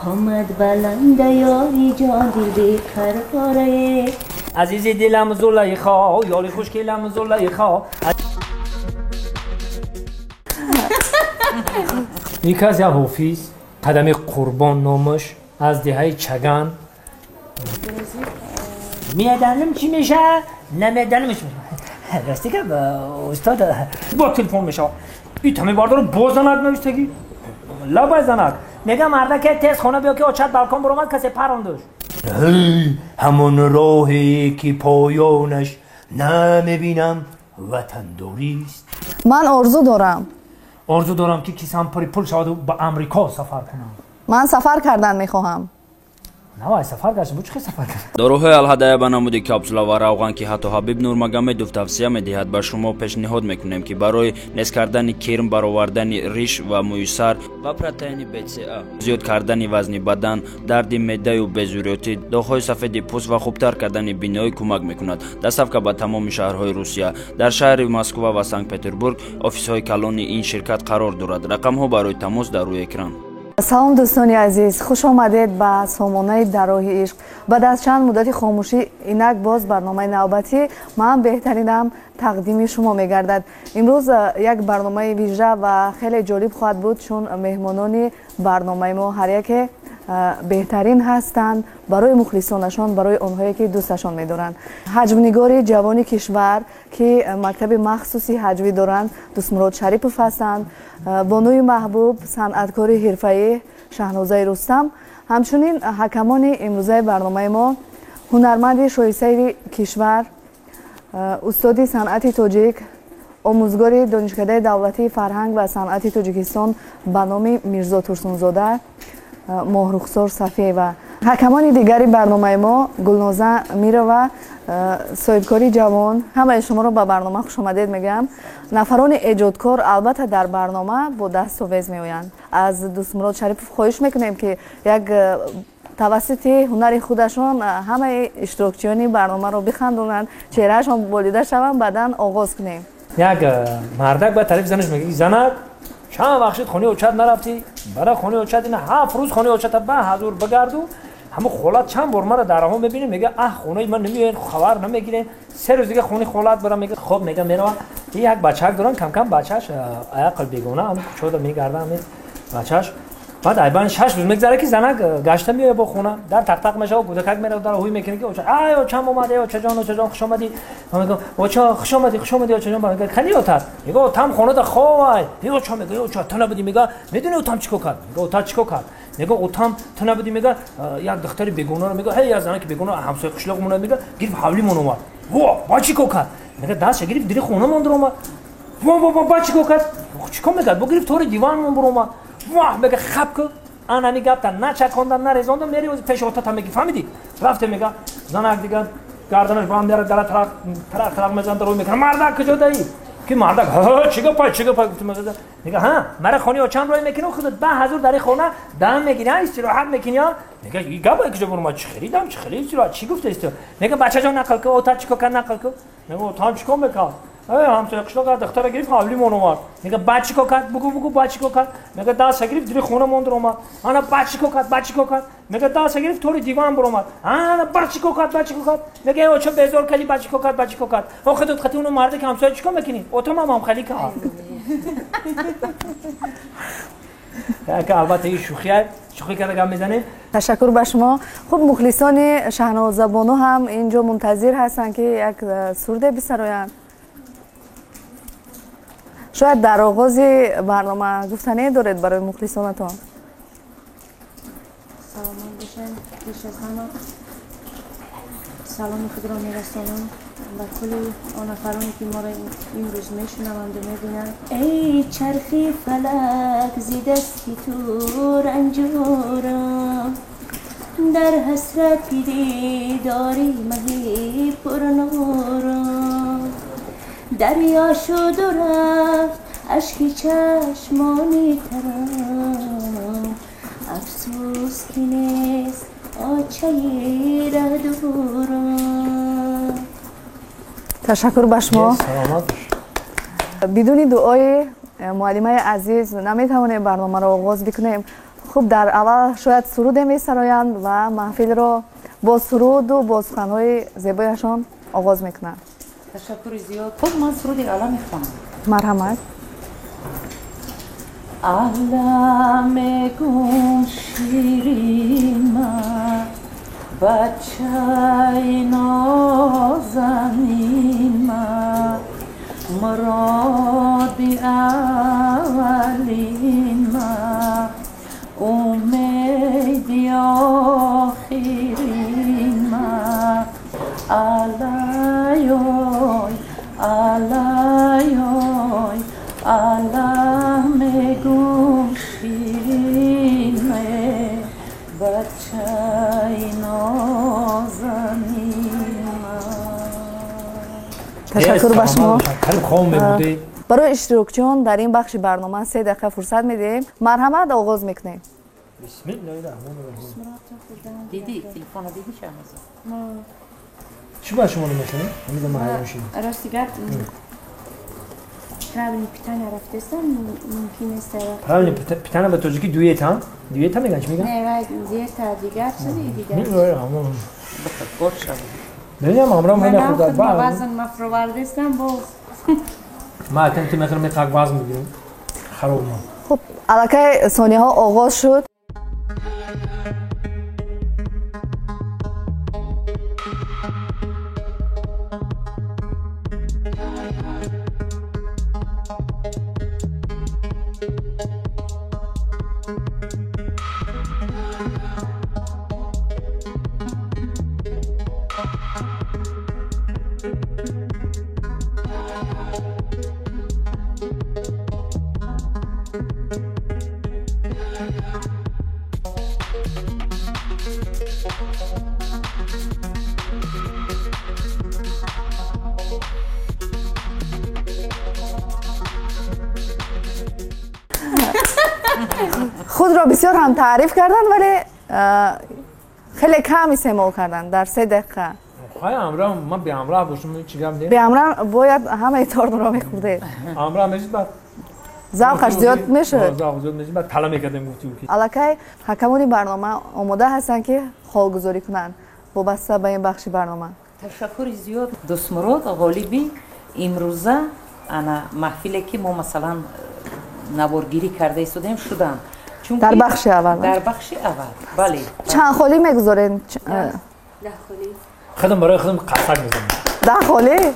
Қомат баланда ёри ҷон, дил беқарора. Азизи дилам Зулайхо, ёли хушкилам Зулайхо. Иказ я ҳофиз, қадами Қурбон номаш, аз деҳаи Чаган. Медонам чӣ меша, намедонам чӣ меша. Рости гап, устод, бо телефон мешавад. И тами бардору боз занак навиштагӣ. Лабай занак. Мега мардаке тез хона биё ки очат балкон баромад, касе парондуш. Ҳамон роҳе ки поёнаш намебинам ватандорист. Ман орзу дорам. Орзу дорам ки кисам пури пул шаваду ба Амрико сафар кунам. Ман сафар кардан мехоҳам. Навай сафар гашт, бу чӣ сафар кард? Доруҳои Алҳадая ба намуди капсула ва равған, ки ҳатто Ҳабиб Нурмагомедов тавсия медиҳад, ба шумо пешниҳод мекунем, ки барои нез кардани кирм, баровардани риш ва мӯи сар ва протеини БЦА, зиёд кардани вазни бадан, дарди меъдаю безурётӣ, доғҳои сафеди пӯст ва хубтар кардани биноӣ кӯмак мекунад. Доставка ба тамоми шаҳрҳои Русия. Дар шаҳри Москва ва Санкт-Петербург офисҳои калони ин ширкат қарор дорад. Рақамҳо барои тамос дар рӯи экран. Салом дӯстони азиз, хуш омадед ба сомонаи Дар роҳи ишқ. Баъд аз чанд муддати хомӯшӣ инак боз барномаи навбатӣ ман беҳтаринам тақдими шумо мегардад. Имрӯз як барномаи вижа ва хеле ҷолиб хоҳад буд, чун меҳмонони барномаи мо ҳар яке беҳтарин ҳастанд барои мухлисонашон, барои онҳое ки дӯсташон медоранд. Ҳаҷвнигори ҷавони кишвар, ки мактаби махсуси ҳаҷвӣ доранд, Дӯстмурод Шарипов ҳастанд, бонуи маҳбуб, санъаткори ҳирфаӣ Шаҳнозаи Рустам, ҳамчунин ҳакамони имрӯзаи барномаи мо, ҳунарманди шоистаи кишвар, устоди санъати тоҷик, омӯзгори Донишкадаи давлатии фарҳанг ва санъати Тоҷикистон ба номи Мирзо Турсунзода, Моҳрухсор Сафиева. Ҳакамони дигари барномаи мо Гулноза Мирова, соҳибкори ҷавон. Ҳамаи шуморо ба барнома хушомадед мегӯям. Нафарони эҷодкор албатта дар барнома бо дастовез меоянд. Аз Дӯстмурод Шарипов хоҳиш мекунем, ки як тавассути ҳунари худашон ҳамаи иштирокчиёни барномаро бихандонанд, чеҳраашон болида шаванд, баъдан оғоз кунем. Як мардак ба тарафи занаш мегӯяд: занак, чанд вақт шуд хонаи очат нарафтӣ? Бара хонаи очат ина 7 рӯз хонаи очата ба ҳазур бигарду. Ҳамун холат чанд бор мара дараҳо мебинем, мега аҳ хонаи ман намеоян, хабар намегирен. 3 рӯз дига хонаи холат барам, мега хоб, мега мерава. Як бачаак дорам, кам-кам бачааш аяқл бегона, ҳамун кӯчода мегарда ҳамин бачааш. Баъд айбан 6 рӯз мегзара ки занак гашта меояд бо хона, дар тақ-тақ мешава, кӯдакак меравад, дар ҳуй мекунад ки оча, ай очам омад, эй очаҷон, очаҷон хуш омадӣ. Мегӯям оча хуш омадӣ, хуш омадӣ очаҷон. Мегӯяд кани отат? Мегӯяд отам хонада ховай. Эй оча, мегӯяд оча ту набудӣ. Мегӯяд медонӣ отам чӣ кор кард? Мегӯяд отат чӣ кор кард? Мегӯяд отам ту набудӣ. Мегӯяд як духтари бегонаро, мегӯяд ҳей як занаки бегона ҳамсояи қишлоқмона, мегӯяд гирифт ҳавлимон омад. Во ба чӣ кор кард? Мегӯяд дастша гирифт дири хонамон дуромад. Во во во ба чӣ кор кард? Чӣ кор мекард? Бо гирифт тори диванмон буромад. Ваҳ, мега хаб ку, ан ҳами гапта начаконда, нарезонда, мери пеши отата меги, фаҳмидӣ? Рафте, мега занак дига гарданаш ба ҳам мера, дара тарақ тарақ тарақ мезанад, рӯй мекунад, мардак куҷо даӣ? Ки мардак чӣ гапай, чӣ гапай гуфт, мега мега ҳа мара хонаи очам рӯй мекунӣ, худат ба ҳазур дар хона дам мегирӣ, ҳа истироҳат мекунӣ, ҳа? Мега и гапай куҷо бурмад, чӣ хеле дам, чӣ хеле истироҳат, чӣ гуфта истироҳат? Мега бачаҷон нақл ку, отат чӣ кор кард, нақл ку. Мега отам чӣ кор мекард? Эй ҳамсоя қишлоқ духтара гирифт ҳавлимон омад. Мега ба чӣ кор кард? Бугу бугу ба чӣ кор кард? Мега дастша гирифт дири хонамон дуромад. Ана ба чӣ кор кард? Ба чӣ кор кард? Мега дастша гирифт тори диван буромад. Ана ба чӣ кор кард? Ба чӣ кор кард? Мега эй оча безор кардӣ, ба чӣ кор кард? Ба чӣ кор кард? Охи дод хати уну марде ки ҳамсоя чӣ кор мекунӣ? Отамам ҳам хеле кард. Яке албатта ин шӯхия, шӯхӣ карда гап мезанем. Ташаккур ба шумо. Хуб, мухлисони Шаҳнозабону ҳам инҷо мунтазир ҳастанд, ки як сурде бисароянд. Шояд дар оғози барнома гуфтане доред барои мухлисонатон? Саломат бошед. Пеш аз ҳама саломи худро мерасонам ба кулли он нафароне ки моро имрӯз мешунаванду мебинанд. Эй чархи фалак зи дасти ту ранҷурам, дар ҳасрати дидори маҳи пурнурам. Дарё шуду рафт ашки чашмони тарам, афсӯс ки нест очаи раҳдурам. Ташаккур ба шумо. Бидуни дуои муаллимаи азиз наметавонем барномаро оғоз бикунем. Хуб, дар аввал шояд суруде месароянд ва маҳфилро бо суруду бо суханҳои зебояшон оғоз мекунанд. Ташаккури зиёд. Хуб, ман суруди Алла мехонам. Марҳамат. Алла мегум ширима, бачаи нозанима, муроди аввалима, умеди охирима. Аллаёй, Аллаёй, Алла мегум шириме, бачаи нозанима. Ташаккур ба шумо. Барои иштирокчиён дар ин бахши барнома 3 дақиқа фурсат медиҳем. Марҳамат, оғоз мекунем. Диди, телефона диди Шаҳноза? Чӣ бояд шумо намехонед? Ҳамида ман ҳайрон шудам. Рости гап, правильный питание рафтестам, мумкин нест. Правильный питание ба тоҷикӣ диета? Диета мегӯянд, чӣ мегӯянд? Не, вай диета дигар чизи дигар. Бинам ҳамроҳ мехӯрдад. Ман вазн мафровардестам боз. Ман айтам ту мехӯрам, мехак вазн мегирам. Хароб ман. Хуб, аллакай сонияҳо оғоз шуд. Худро бисёр ҳам таъриф карданд, вале хеле кам истеъмол карданд дар 3 дақиқа. Ҳамроҳ ман беҳамроҳ бошам, чӣ гап не? Беҳамроҳ бояд ҳамаи тортро мехӯрдед. Ҳамроҳ мешид, баъд завқаш зиёд мешуд. Завқ зиёд мешид, баъд тала мекардем, гуфтӣ ки. Аллакай ҳакамони барнома омода ҳастанд, ки холгузорӣ кунанд вобаста ба ин бахши барнома. Ташаккури зиёд. Дӯстмурод ғолиби имрӯза ана маҳфиле ки мо масалан наворгирӣ карда истодаем шуданд. Дар бахши аввал. Дар бахши аввал, бале. Чанд холӣ мегузоред? 10 холӣ. Худам барои худам қасак мезанам. 10 холӣ?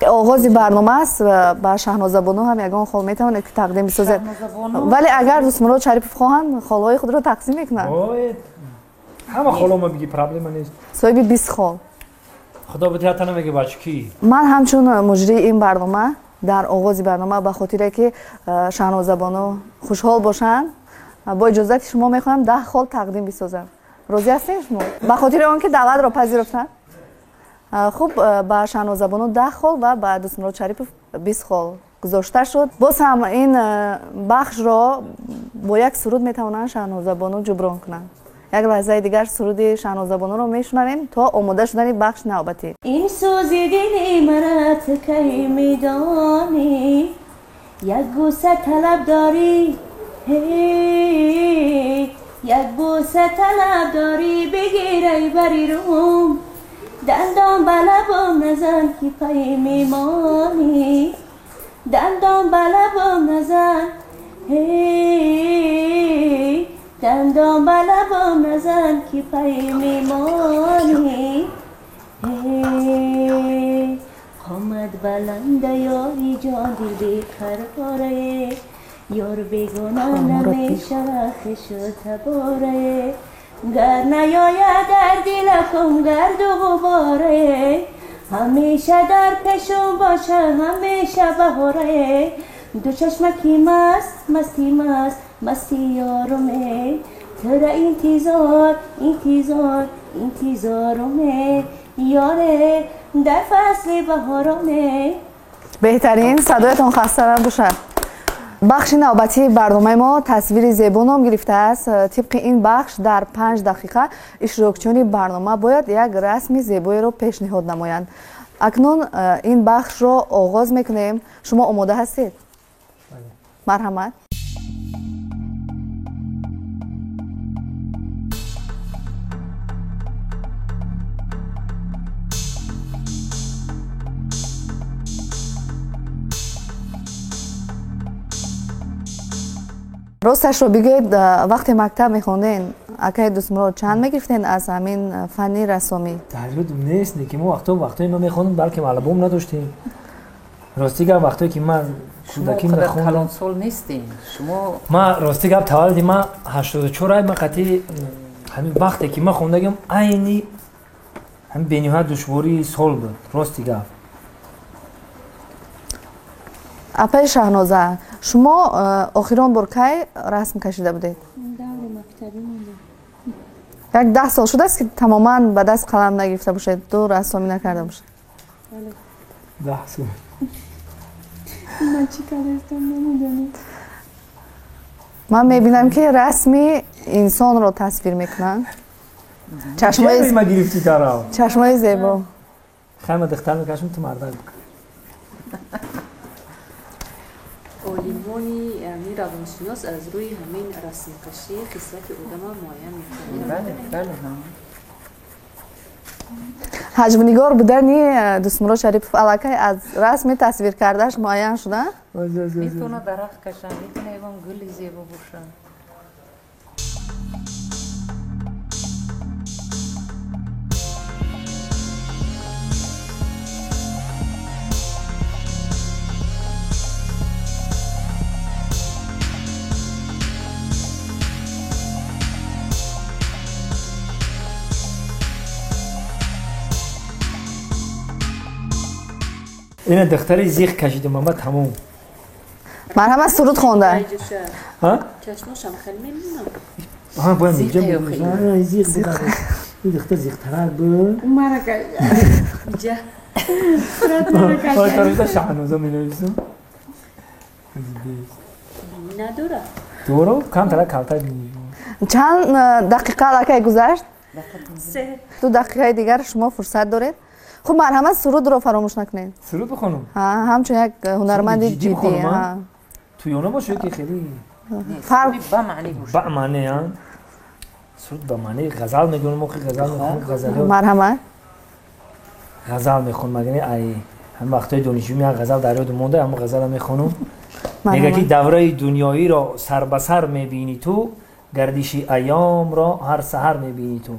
Оғози барнома аст, ба Шаҳнозабону ҳам ягон хол метавонед ки тақдим бисозед. Вале агар Дӯстмурод Шарипов хоҳанд, холҳои худро тақсим мекунанд. Ҳама холо ма биги, проблема нест. Соҳиби 20 хол. Худо битиҳад, тана меги бачи ки? Ман ҳамчун муҷрии ин барнома дар оғози барнома ба хотире ки Шаҳнозабону хушҳол бошанд, бо иҷозати шумо мехоҳам 10 хол тақдим бисозам. Розӣ ҳастед шумо? Ба хотири он ки даъватро пазируфтанд. Хуб, ба Шаҳнозабону 10 хол ва ба Дӯстмурод Шарипов 20 хол гузошта шуд. Боз ҳам ин бахшро бо як суруд метавонанд Шаҳнозабону ҷуброн кунанд. Як лаҳзаи дигар суруди Шаҳнозабонуро мешунавем то омода шудани бахш навбатӣ. Ин сӯзи дили мара ту кай медонӣ, як бӯса талаб дорӣ, як бӯса талаб дорӣ, бигирай бари рум, дандон ба лабам назан ки пай мемонӣ, дандон ба лабам назан, дандон ба лабам назан ки пай мемонӣ. Қомат баланда ёри ҷон, дил беқарорае, ёр бегуна намешава хешу таборае, гар наёяд дар дилакум гарду ғуборае, ҳамеша дар пешум боша ҳамеша баҳорае, ду чашмаки маст масти маст масти ёруме, тура интизор интизор интизоруме, ёре дар фасли баҳороме. Беҳтарин, садоятон хаста набошад. Бахши навбатии барномаи мо тасвири зебо ном гирифтааст. Тибқи ин бахш дар 5 дақиқа иштирокчиёни барнома бояд як расми зебоеро пешниҳод намоянд. Акнун ин бахшро оғоз мекунем. Шумо омода ҳастед? Марҳамат. Росташро бигӯед, вақте мактаб мехонден, акаи Дӯстмурод чанд мегирифтен аз ҳамин фанни рассомӣ? Дар ёдам нест, лекин мо вақтҳои ман мехондам, балки албом надоштем. Рости гап, вақтое ки ман кӯдакӣ мехондам, калонсол нестем шумо. Ман рости гап, таваллуди ман 84 ай, ман қатъи ҳамин вақте ки ман хондагиам, айни ҳамин бениҳоят душвории сол буд, рости гап. Апаи Шаҳноза, шумо охирон бор кай расм кашида будед? Даври мактабӣ мондем. Як 10 сол шудааст, ки тамоман ба даст қалам нагирифта бошед, ду рассомӣ накарда бошед? Бале. 10 сол. Ман чӣ кардастам, намедонам. Ман мебинам, ки расми инсонро тасвир мекунанд. Чашмои гирифтӣ тарав. Чашмои зебо. Хай, ман духтар мекашам, ту мардак бикун. Олимони ҳамин равоншинос аз рӯи ҳамин расмкашӣ хислати одама муайян мекунанд. Ҳаҷвнигор будани Дӯстмурод Шарипов аллакай аз расми тасвир кардааш муайян шуда? Метавона дарахт кашам, метавона ягон гули зебо бошад. Ина духтари зиқ кашидам, ама тамом. Марҳамат, суруд хонда. Чашмошам хеле мемонам. Ҳа, бояд инҷа зиқ буд. Ин духтар зиқтарак буд. Марака. Иҷа. Ой, тарафта Шаҳноза менависам. Надора. Дора, камтара калтак. Чанд дақиқа аллакай гузашт? 3. 2 дақиқаи дигар шумо фурсат доред. Хуб, марҳамат, сурудро фаромӯш накунед. Суруд бихонам? Ҳа, ҳамчун як ҳунарманди ҷиддӣ. Туёна бошад ки хеле фарқ ба маънӣ бошад. Ба маънӣ, а? Суруд ба маънӣ ғазал мегӯям, мо ғазал мехонем, ғазал. Марҳамат. Ғазал мехонам, магар ай ҳам вақтҳои донишҷӯӣ як ғазал дар ёдам монда, ҳамон ғазалро мехонам. Мегӯяд ки давраи дунёиро сар ба сар мебинӣ ту, гардиши айёмро ҳар саҳар мебинӣ ту.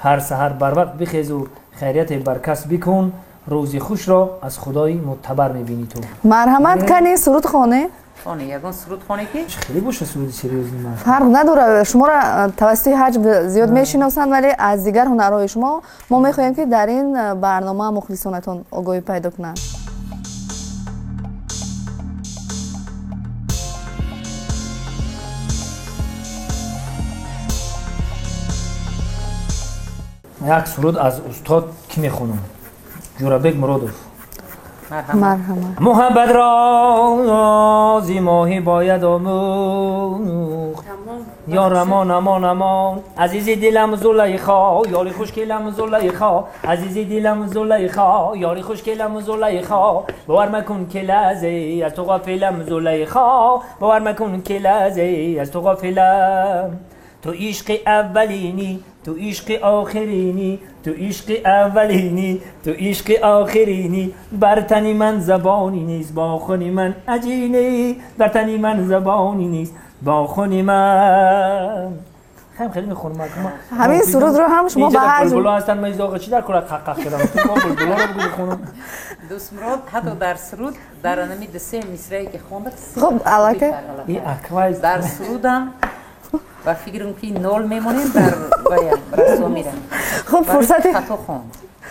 Ҳар саҳар барвақт бихезу хайрияте бар кас бикун, рӯзи хушро аз худои муътабар мебинӣ ту. Марҳамат, кани суруд хоне? Хоне, ягон суруд хоне ки? Хеле боша суруди серьёзни ман. Фарқ надорад, шуморо тавассути ҳаҷв зиёд мешиносанд, вале аз дигар ҳунарҳои шумо мо мехоҳем, ки дар ин барнома мухлисонатон огоҳӣ пайдо кунанд. Як суруд аз устод кӣ мехонам? Ҷӯрабек Муродов. Марҳамат. Муҳаббат рози моҳӣ бояд омӯхт. Ёр амон амон амон, азизи дилам Зулайхо, ёри хушкелам Зулайхо, азизи дилам Зулайхо, ёри хушкелам Зулайхо, бовар макун ки лаҳзе аз ту ғофилам Зулайхо, бовар макун ки лаҳзе аз ту ғофилам. Ту ишқи аввалинӣ, ту ишқи охиринӣ, ту ишқи аввалинӣ, ту ишқи охиринӣ, бар тани ман забони нест, бо хуни ман аҷинӣ, бар тани ман забони нест, бо хуни ман. Хеле хеле мехонам. Ҳамин сурудро ҳам шумо ба ҳаҷв булбуло ҳастанд, ман изоға чӣ дар кора қақ-қақ кардам? Ту мо булбулоро бигӯ бихонам. Дӯстмурод ҳатто дар суруд дар анами ду-се мисрае ки хонда, хуб, аллакай и аквай дар сурудам ва фикрам ки нол мемонем, дар ваям расомира. Хуб, фурсати хато хонд.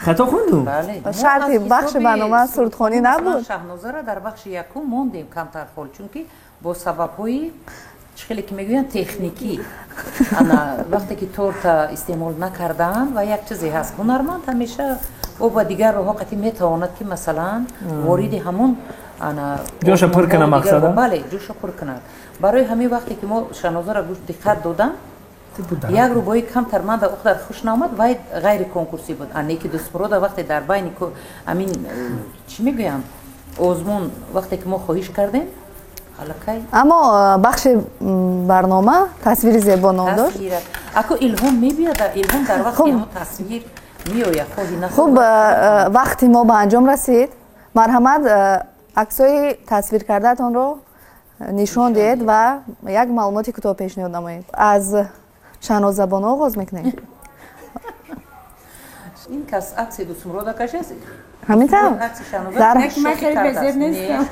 Хато хондум? Бале. Шарти бахши барнома сурудхонӣ набуд. Шаҳнозаро дар бахши якум мондем камтар хол, чунки бо сабабҳои чӣ хеле ки мегӯянд техникӣ, ана вақте ки торта истеъмол накардаанд ва як чизе ҳаст, ҳунарманд ҳамеша ӯ ба дигар роҳҳо қатъи метавонад ки масалан вориди ҳамон ана ҷоша пур кунад мақсада. Бале, ҷоша пур кунад. Барои ҳамин вақте ки мо Шаҳнозаро гӯш диққат додам, як рубои камтар ман дар охдар хуш наомад, вай ғайриконкурсӣ буд. Ане ки Дӯстмурода вақте дар байни ҳамин чӣ мегӯянд озмун, вақте ки мо хоҳиш кардем, аллакай. Аммо бахши барнома тасвири зебо ном дошт. Ако илҳом мебиёд, илҳом дар вақти ҳамон тасвир меояд, хоҳи нахоҳ. Хуб, вақти мо ба анҷом расид. Марҳамат, аксҳои тасвир кардаатонро нишон диҳед ва як маълумоти кӯтоҳ пешниҳод намоед. Аз Шаҳнозабону оғоз мекунем. Ин кас акси Дӯстмурода кашест. Ҳамин тавр? Ман хеле безеб нестам.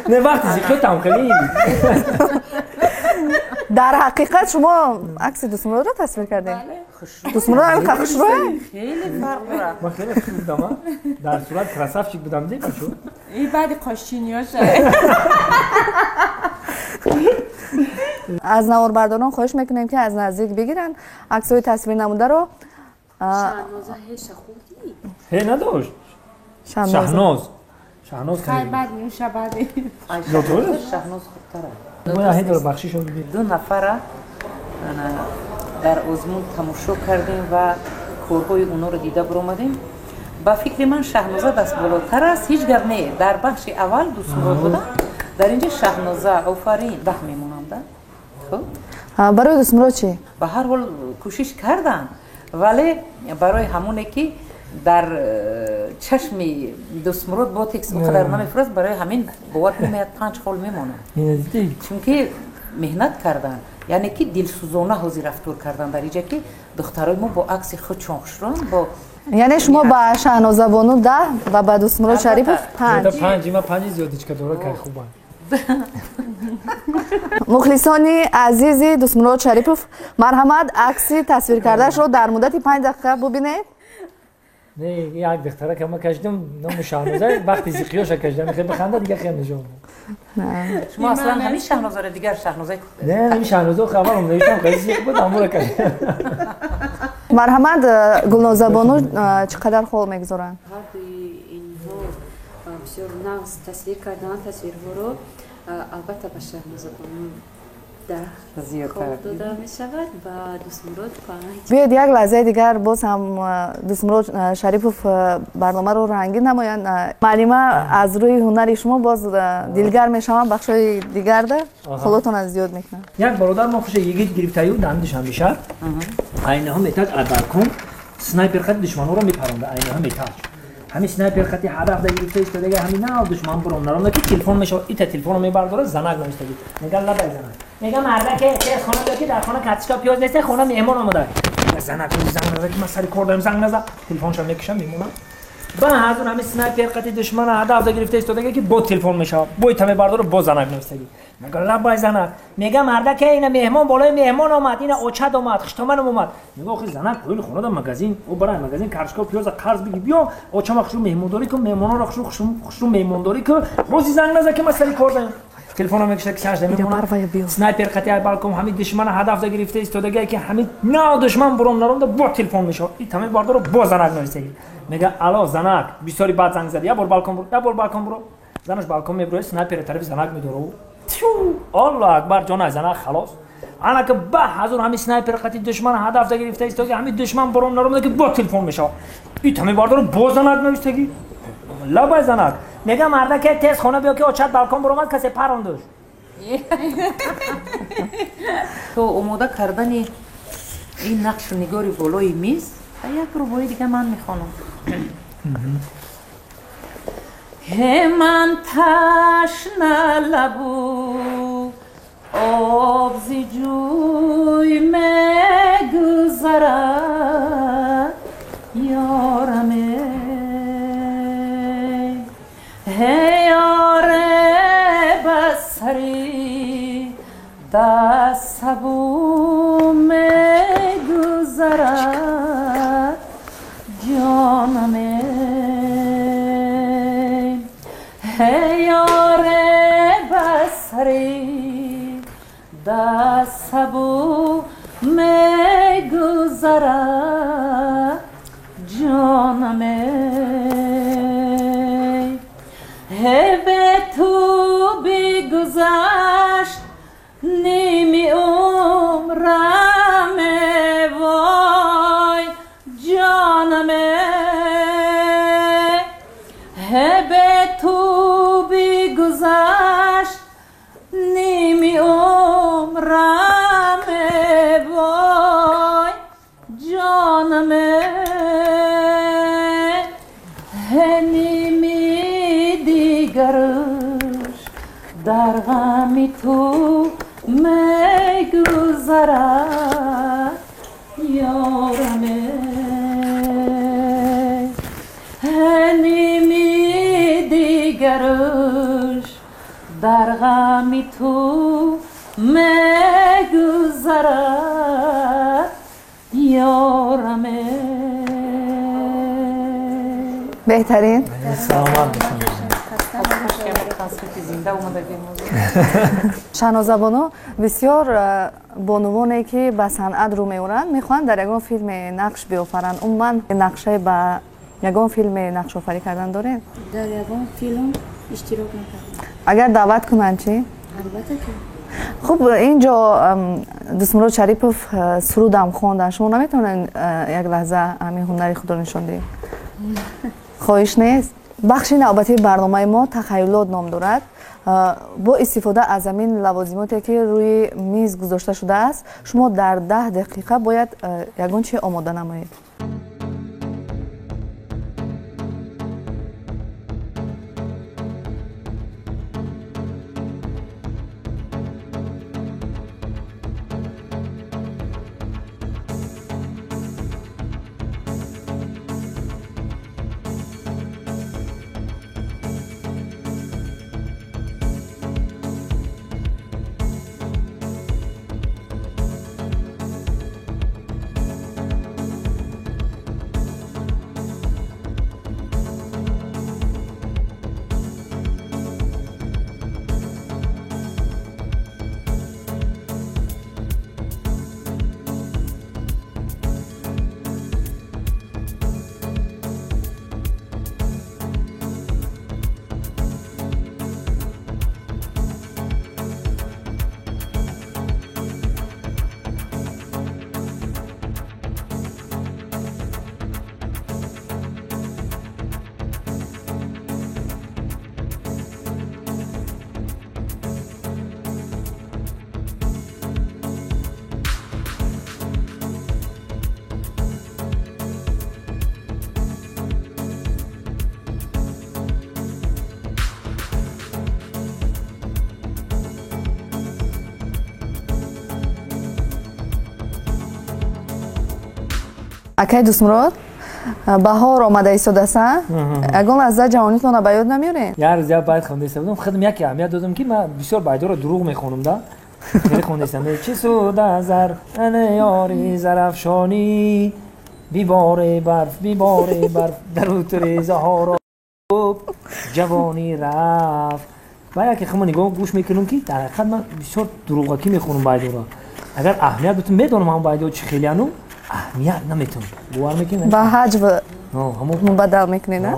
Не, вақти зиқиётам хеле. Дар ҳақиқат шумо акси Дӯстмуродро тасвир кардед? Дӯстмурод ҳамин қа хушрӯя? Хеле фарқ дорад. Ман хеле хуш будам, дар сурат красавчик будам, ди бачо. И баъди қошчиниёша. Аз наворбардорон хоҳиш мекунем, ки аз наздик бигиранд аксҳои тасвир намударо. Шаҳноза ҳеша хурдӣ? Ҳе надошт. Шаҳноз. Шаҳноз баъд нӯша баъди. Шаҳноз хубтара. Ду нафара дар озмун тамошо кардем ва корҳои онҳоро дида баромадем. Ба фикри ман Шаҳноза дастболотар аст, ҳеҷ гап не. Дар бахши аввал Дӯстмурод будам, дар инҷа Шаҳноза. Офарин, 10 мемонам да. Хуб, барои Дӯстмурод чӣ? Ба ҳар ҳол кӯшиш кардам, вале барои ҳамоне ки дар чашми Дӯстмурод ботекс он қадар намефурад, барои ҳамин бовар кунед 5 хол мемонад. Чунки меҳнат кардан, яъне ки дилсӯзона ҳозир рафтор кардан дар инҷа, ки духтарои мо бо акси худ чон хушрӯянд, бо яъне шумо ба Шаҳнозабону 10 ва ба Дӯстмурод Шарипов 5. 5 ма 5 зиёдичка дора, кай хубанд. Мухлисони азизи Дӯстмурод Шарипов, марҳамат, акси тасвир кардаашро дар муддати 5 дақиқа бубинед. Не, як духтара ка ма кашидам, номи Шаҳноза, вақти зиқиёша кашидам, хеле биханда, дига хеле нишон. Шумо аслан ҳамин Шаҳнозаро дигар Шаҳноза? Не, ҳамин Шаҳноза хабарам навиштам, хеле зиқ буд, ҳамонро кашидам. Марҳамат, Гулнозабону чӣ қадар хол мегузоранд? Ҳар дуи инҳо бисёр нағз тасвир карданд тасвирҳоро. Албатта ба Шаҳнозабону 10 хол дода мешавад, ба Дӯстмурод 5. Биёед як лаҳзаи дигар боз ҳам Дӯстмурод Шарипов барномаро рангин намоянд. Муаллима, аз рӯи ҳунари шумо боз дилгар мешавам, бахшҳои дигарда холотонро зиёд мекунам. Як бародар мо хуша йигит гирифтаю дар Душанбе шаҳр, айнаҳо метаҷ аз балкон снайпер хати душманҳоро мепаронда, айнаҳо метаҷ. Ҳамин снайпер хати ҳадаф да гирифта истодага, ҳамин нав душман буром наромда, ки телефон мешавад, ита телефонро мебардора, занак навистаги. Мега лабай занак. Мега мардаке тез хона биё, ки дар хона картишка пиёз нест, хона меҳмон омада. Мега занак занг наза, ки ман сари кор дорам, занг наза. Телефоншо мекушам, мемонам. Ба ҳазур ҳамин снайпер қати душмана ҳадаф да гирифта истодага, ки бо телефон мешавад. Бо ита мебардора, бо занак навистаги. Мега лабай занак. Мега мардаке ина меҳмон болои меҳмон омад, ина очад омад, хуштоманам омад. Мега охи занак поёни хона дар магазин, о барай магазин картишка пиёза қарз биги биё, очама хушрӯ меҳмондорӣ кун, меҳмононро хушрӯ меҳмондорӣ кун. Ҳози занг наза, ки ман сари кор дорам. Телефонро мекушад, ки сараш намемонад. Снайпер қати ай балкон ҳамин душмана ҳадаф да гирифта истодагие, ки ҳамин нав душман буром наромда, бо телефон мешавад. И тамоми бардоро бо занак навистаги. Мега ало занак, бисёри бад занг зад, як бор балкон буро, як бор балкон буро. Занаш балкон мебурояд, снайпер тарафи занак медорад. Аллоҳ акбар, ҷонай занак халос. Ана ки ба ҳазур ҳамин снайпер қати душмана ҳадаф да гирифта истодаги, ҳамин душман буром наромда, ки бо телефон мешавад. И тамоми бардоро бо занак навистаги. Лабай занак. Мега мардаке тез хона биё, ки очад балкон буромад, касе парондуш. То омода кардани ин нақшу нигори болои миз як рубои дига ман мехонам. Ҳе ман ташна лабу об зи ҷӯй мегузарад, ёраме. Ҳе ёре ба сари дастсабу мегузарад, ҷонаме. Ҳе ёре ба сари дастсабу мегузарад, ҷонаме. Ҳе бе ту бигузашт ними умраме, вой ҷонаме. Ҳе бе ту бигузашт ними умраме, вой ҷонаме. Ҳе ними дигараш дар Ғами ту мегузарад ёраме, ними дигараш дар ғами ту мегузарад ёраме. Беҳтарин. Саломат бошед. Шаҳнозабону, бисёр бонувоне ки ба санъат рӯ меоранд, мехоҳанд дар ягон филме нақш биофаранд. Умуман нақшаи ба ягон филме нақшофарӣ кардан доред? Дар ягон филм иштирок накардам. Агар даъват кунанд чӣ? Албатта ки. Хуб, инҷо Дӯстмурод Шарипов сурудам хонданд. Шумо наметавонед як лаҳза ҳамин ҳунари худро нишон диҳед? Хоҳиш нест? Бахши навбатии барномаи мо тахайюлот ном дорад. Бо истифода аз ҳамин лавозимоте ки рӯи миз гузошта шудааст, шумо дар 10 дақиқа бояд ягон чи омода намоед. Акай Дӯстмурод, баҳор омада истодаса, ягон лаҳза ҷавонитонро ба ёд намеоред? Як рӯз як байт хонда истода будам, худам яке аҳамият додам ки ман бисёр байдоро дурӯғ мехонам да. Хеле хонда истодам. Чӣ суд аз ана ёри зарафшонӣ, биборе барф, биборе барф, дар тирезаҳоро ҷавонӣ рафт. Ба яке худам нигоҳ гӯш мекунам ки дар ҳақиқат ман бисёр дурӯғакӣ мехонам байдоро. Агар аҳамият бутум, медонам ҳам байдо чӣ хелиану, аҳамият наметавон. Бовар мекунед? Ба ҳаҷв мубаддал мекунед, на?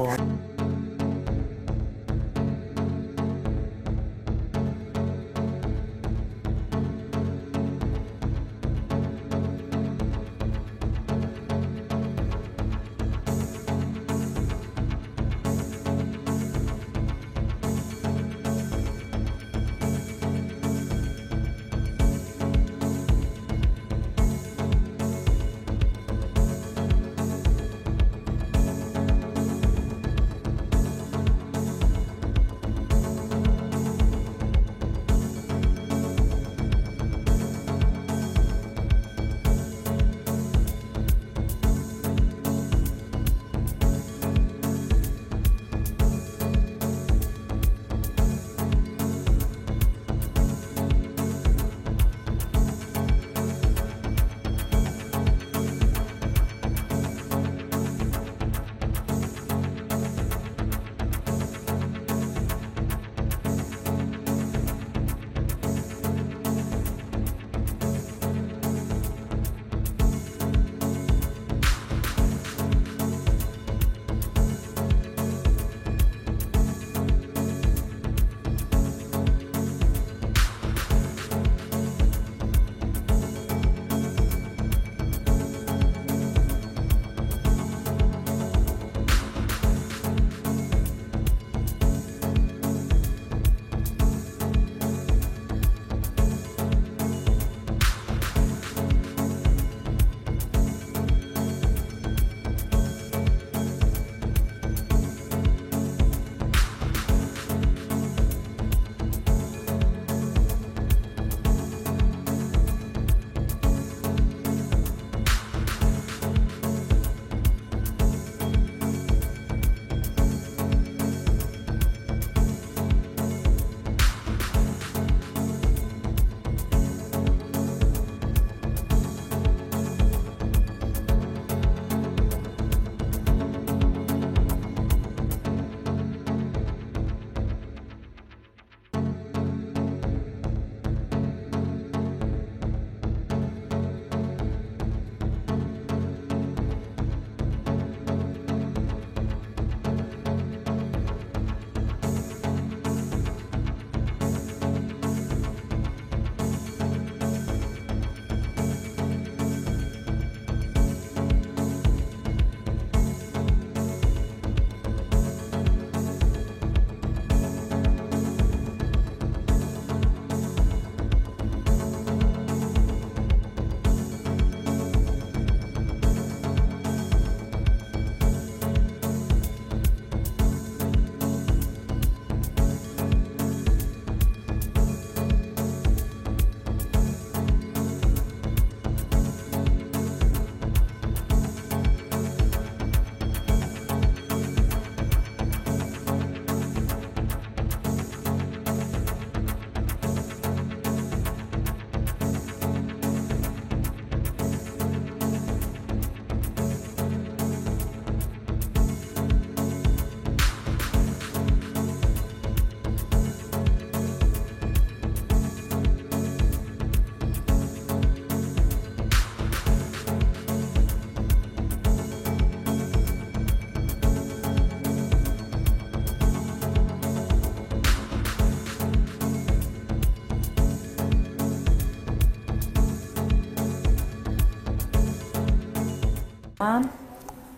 Ман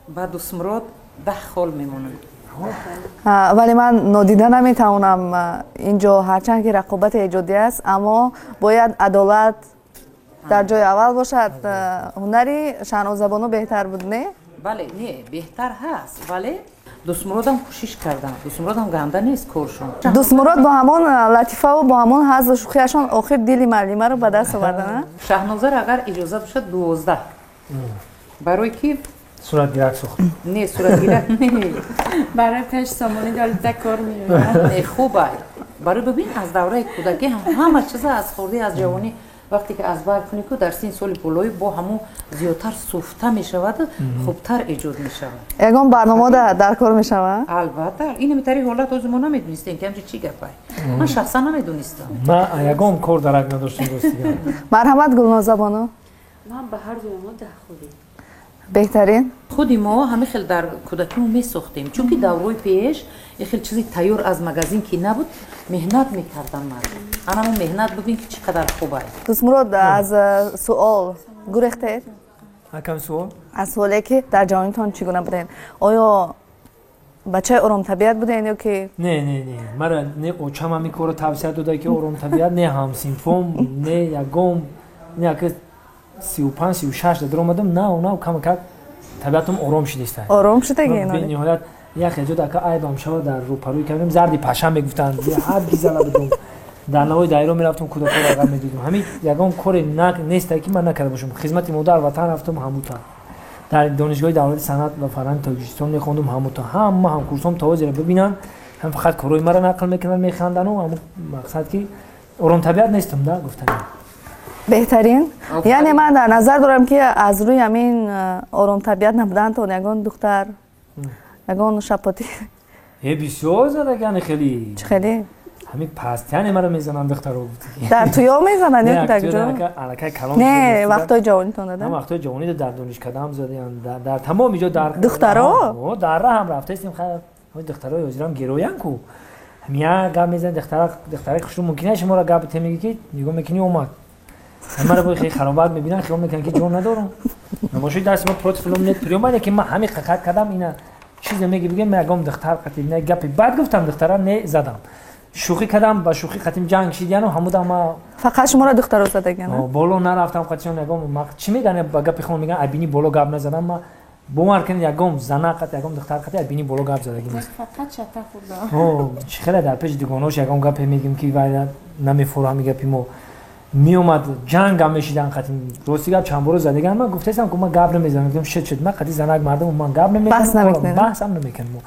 ба Дустмурод 10 хол мемонам. Вале ман нодида наметавонам. Инҷо ҳарчанд ки рақобати эҷодӣ аст, аммо бояд адолат дар ҷои аввал бошад. Ҳунари Шаҳнозабону беҳтар буд, не? Бале, не, беҳтар ҳаст, вале Дустмуродам кӯшиш кардам. Дустмуродам ганда нест коршон. Дустмурод бо ҳамон латифаву бо ҳамон ҳазлу шӯхиашон охир дили муаллимаро ба даст овардан. Шаҳнозаро агар иҷоза бошад 12. Барои ки суратгирак сохт. Не, суратгирак не. Барои пеш сомонӣ долида кор меояд. Не, хуб ай. Барои бибин, аз давраи кӯдакӣ ҳама чиза аз хурдӣ, аз ҷавонӣ вақте ки аз бар кунӣ ку дар синни соли болоӣ бо ҳамун зиёдтар суфта мешавад, хубтар эҷод мешавад. Ягон барнома дар кор мешавад? Албатта, ин тари ҳолат ҳозир мо намедонистем ки ҳамчи чӣ гапай. Ман шахсан намедонистам. Ман ягон кор дарак надоштам, ростига. Марҳамат, Гулнозабону. Ман ба ҳар дуи мо 10 холӣ. Беҳтарин. Худи мо ҳамин хел дар кӯдакимо месохтем, чунки даврои пеш як хел чизи тайёр аз магазин ки набуд, меҳнат мекардан мардум. Анамо меҳнат бибин ки чӣ қадар хуб ай. Дустмурод, аз суол гурехтед? Акам суол? Аз суоле ки дар ҷавонитон чӣ гуна будем? Оё бачаи оромтабиат будем ё ки? Не, не, не. Мара не очам ҳамин корро тавсия дода ки оромтабиат, не ҳамсинфом, не ягон, не ака 35, 36 дар омадам, нав камакак табиатам ором шудиста. Ором шудаги? Бениҳоят як эҷод ака айбам шава дар рӯпарӯи кардем, зарди паша мегуфтанд, ҳар гизала будум. Дар навои дайро мерафтум, кӯдакҳоро ағаб медидум. Ҳамин ягон коре несте ки ман накарда бошам. Хизмати модар ватан рафтум, ҳамута. Дар Донишгоҳи давлати санъат ва фарҳанги Тоҷикистон мехондум, ҳамута. Ҳама ҳамкурсом то ҳозира бибинанд, ҳам фақат корҳои маро нақл мекунанд, механдану ҳамун мақсад ки оромтабиат нестам да гуфтани. Беҳтарин. Яъне ман дар назар дорам ки аз рӯи ҳамин оромтабиат набудантон ягон духтар, ягон шапотӣ. Бисёр задагани хеле. Чӣ хеле? Ҳамин пастяне маро мезананд духтаро. Дар туё мезананд ё дар ҷо? Аллакай калон. Не, вақтҳои ҷавонитон дада. Вақтҳои ҷавонӣ дар донишкадаам задаянд, дар тамоми ҷо дар духтаро? Дар раҳ ҳам рафтаистем, хайр, духтарои ҳозирам героянд ку. Ҳамин як гап мезанад, духтараи хушрӯ мумкин аст шуморо гап мегӣ ки нигоҳ мекунӣ омад. Маро бо хеле харобат мебинанд, хиёл мекунанд ки ҷон надорам. Набоши даст ма против нет приёма, лекин ман ҳамин қақат кардам, ина чизе меги бигем, ман ягон духтар қатӣ не гапи бад гуфтам, духтара не задам. Шӯхӣ кардам, ба шӯхӣ қатим ҷанг шидияну ҳамуда ма фақат шуморо духтаро задаган? Боло нарафтам қатишон, ягон чӣ мегӯянд ба гапи хон мегӯянд, абини боло гап назадам. Ма бовар кунед, ягон зана қати, ягон духтар қати абини боло гап задагӣ нест. Фақат чата хӯрдам. Чӣ хеле дар пеши дугонаҳош ягон гапе мегӯем ки вай намефурӯ ҳами гапи мо. Меомад ҷангам мешидан қатим. Рости гап чанд боро задаган, ман гуфтаистам ки ман гап намезанам. Гуфтам шуд шуд, ман қати занак мардум ман гап намезанам, баҳсам намекунам.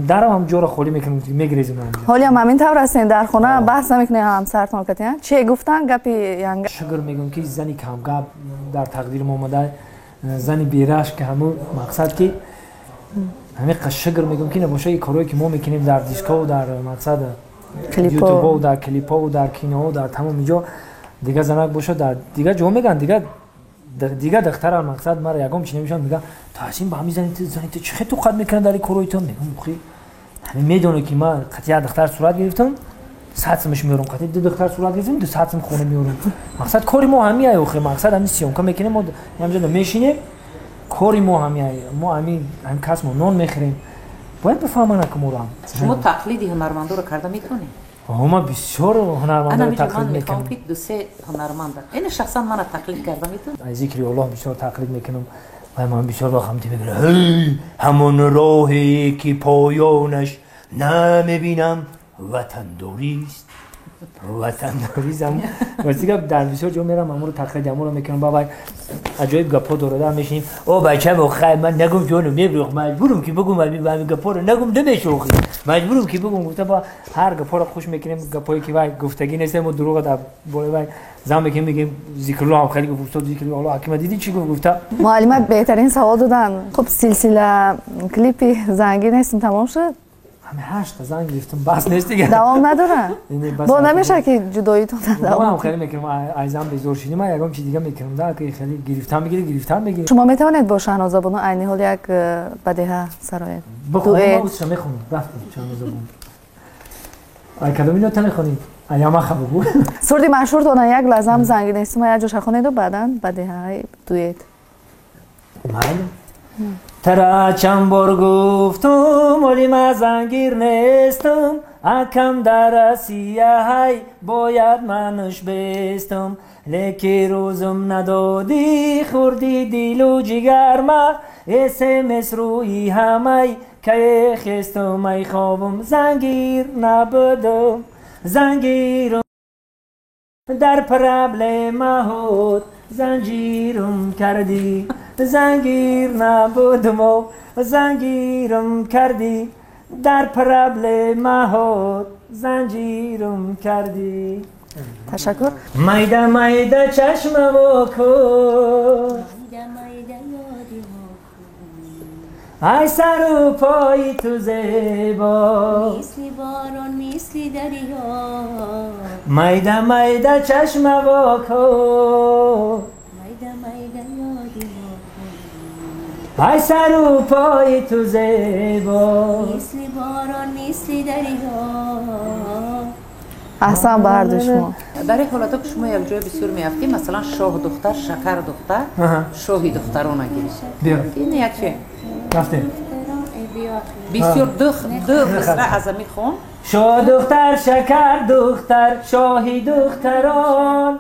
Дарам ҳам ҷоро холӣ мекунам, мегрезам. Ҳолиам ҳамин тавр ҳастем, дар хона баҳс намекунем ҳамсартон кати? Чӣ гуфтан гапи янга? Шукр мегӯям ки зани камгап дар тақдирам омада, зани берашк, ки ҳамун мақсад ки ҳамин шукр мегӯям ки набошад ин корҳое ки мо мекунем дар дискову дар мақсад ютубову дар клипову дар киноу дар тамоми ҷо дигар занак бошад, дар дигар ҷо мегӯянд, дигар духтарам мақсад мара ягон чи намешавад, мегӯянд Таҳсин ба ҳамин зани ту чӣ хел тоқат мекунад дар ин корҳои ту? Мегӯям охи ҳамин медонӣ ки ман қати як духтар сурат гирифтам, 100 сумаш меорам, қати ду духтар сурат гирифтам, 200 сум хона меорам. Мақсад кори мо ҳамин ай, охи мақсад ҳамин съёмка мекунем, мо ҳамҷо мешинем, кори мо ҳамин ай, мо ҳамин кас мо нон мехӯрем. Бояд бифаҳманд ки моро ҳам. Шумо тақлиди ҳунармандоро карда метавонед? Ма бисёр ҳунармандоро тақлид мекунам. Мехоҳам ки ду-се ҳунарманда. Ин шахсан мана тақлид карда метавонед? Аз зикри Аллоҳ бисёр тақлид мекунам. Ва ман бисёр вақт ҳамти мегӯям, ҳей, ҳамон роҳе ки поёнаш намебинам, ватандорист. Ватандоризм. Рости гап дар бисёр ҷо мерам, ҳамонро тақлид ҳамонро мекунам. Баба аҷоиб гапҳо дорада мешинем. О бачам, охай ман нагум ҷону мебрӯх, маҷбурум ки бигум ҳамин гапҳоро нагум намешӯхӣ. Маҷбурум ки бигум, гуфта ба ҳар гапҳоро хуш мекунем, гапҳое ки вай гуфтагӣ нест, мо дурӯға дар болои вай зан мекунем, мегӯем Зикруллоҳ ҳам хеле гуфт, устод Зикруллоҳ ҳакима дидӣ чӣ гуфт, гуфта. Муаллима беҳтарин савол доданд. Хуб, силсила клипи зангӣ нестим тамом шуд? Ҳамин 8 занг гирифтам, бас нест дигар. Давом надорад? Бо намешавад ки ҷудоитон давом? Ман хеле мекунам, айзам безор шудим, ман ягон чиз дига мекунам, да ки хеле гирифтан мегири, гирифтан мегири. Шумо метавонед бо Шаҳнозабону айни ҳол як бадеҳа сароед? Бихонам, ман ӯзша мехонам, рафтем Шаҳнозабону. Ай кадом ино та мехонӣ? Аяма бигӯ. Сурди машҳуртона як лаҳзаам зангӣ нестим, як ҷоша хонеду баъдан бадеҳаи дуэт. Майли. Тара чанд бор гуфтум, оли ма зангир нестум, акам дар Россия ҳай, бояд мануш бестум. Леки рӯзум надодӣ, хурди дилу ҷигарма, СМС рӯи ҳамай, кае хестум ай хобум, зангир набудум, зангирум дар проблемаҳот занҷирум кардӣ, зангир набудумо, зангирум кардӣ, дар проблемаҳот занҷирум кардӣ. Ташаккур. Майда майда чашмаво кун, ай сару пои ту зебо, мисли борон, мисли дарё, майда майда чашмаво кун, майда майда ёди мо кун, ай сару пои ту зебо, мисли борон, мисли дарё. Аҳсан ба ҳарду шумо. Дар ин ҳолатҳо ки шумо якҷоя бисёр меафтӣ, масалан, шоҳ духтар, шакар духтар, шоҳи духтарона гирифт. Ин якче. Рафтем. Бисёр ду мисра аз ами хон. Шоҳ духтар, шакар духтар, шоҳи духтарон,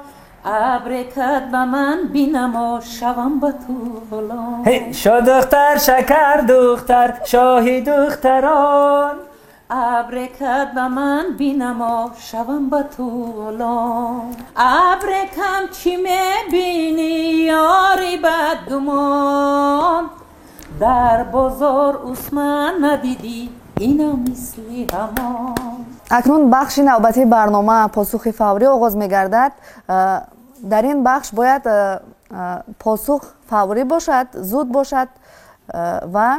абрекат ба ман бинамо, шавам ба ту ғулом. Шоҳ духтар, шакар духтар, шоҳи духтарон, абрекат ба ман бинамо, шавам ба ту ғулом. Абрекам чӣ мебинӣ, ёри бадгумон, дар бозор Усман надидӣ, ина мисли ҳамон. Акнун бахши навбатии барнома посухи фаврӣ оғоз мегардад. Дар ин бахш бояд посух фаврӣ бошад, зуд бошад ва